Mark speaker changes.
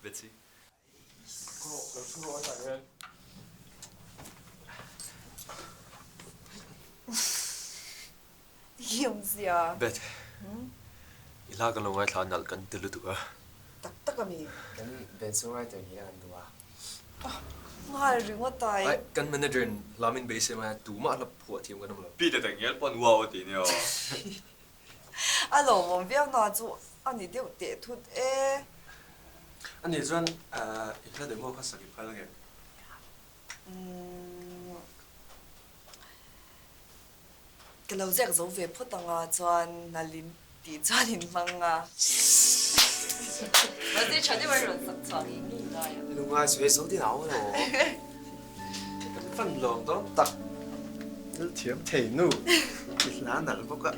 Speaker 1: Betsy. Bet, i hla kan lo ngaithla a nalh kan ti lutuk a.
Speaker 2: Tak tak a mi?
Speaker 3: Kan band songwriter nih a kan duh a.
Speaker 2: Nghal ringawt ai.
Speaker 1: Ai, kan manager in hla min beisei mai a, tumah hla phuah thiam kan awm lo.
Speaker 4: Peter tak ngial pawn wow a ti nia aw.
Speaker 2: A lawmawm viau na chu a ni deuh teh thut e.
Speaker 1: A nih chuan i hla demo kha sak i phal nge?
Speaker 2: Umm. Ka lo ziak zo ve phawt ang a, chuan nalin tih chuan in hmang a. Mahse tha deuh a rawn sak chhuah ngei ngei ngai a.
Speaker 3: Lungngai sawi zo din au lo.
Speaker 5: Kan fan lawm dawn tak. Thil thiam thei nu i hla nalh bawk a.